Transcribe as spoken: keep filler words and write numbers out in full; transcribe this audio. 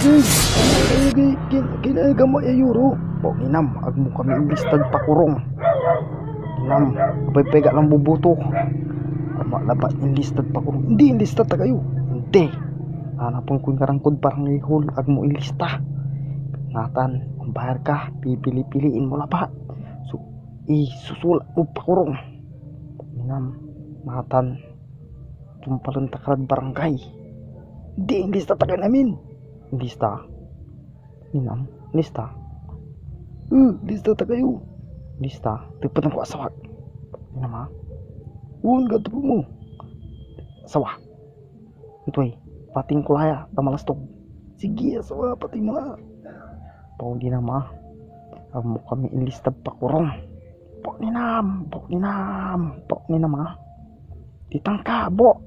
Ay, ay, ay, kin-, kinayagam ay ayuro. Pok ninam, agmo kami inlistad pakurong. Ninam, abay pega lang bubuto. Ama labat inlistad pakurong. Hindi, inlista ta kayo. Hindi. Anapon ko inkarangkod barangay hall, agmo inlista. Natan, ambayar ka, pipili-piliin mo labat. So, isusulat mo pakurong. Ninam, natan, tumpalen ta ka rad barangay. Hindi, inlista ta kayo amin. Lista. Ninam, lista. Uh, lista ta kayo. Lista. Tepeten ko asawak. Ninam, ha? Un, gatupo mo. Sawa. Itoy, pating ko laya, ta malastog. Sige, asawa, pati mo la. Pok ninam, ha? Agmo kami inlistad pakurong. Pok ninam, pok ninam, pok ninam, ha? Titangka, bo.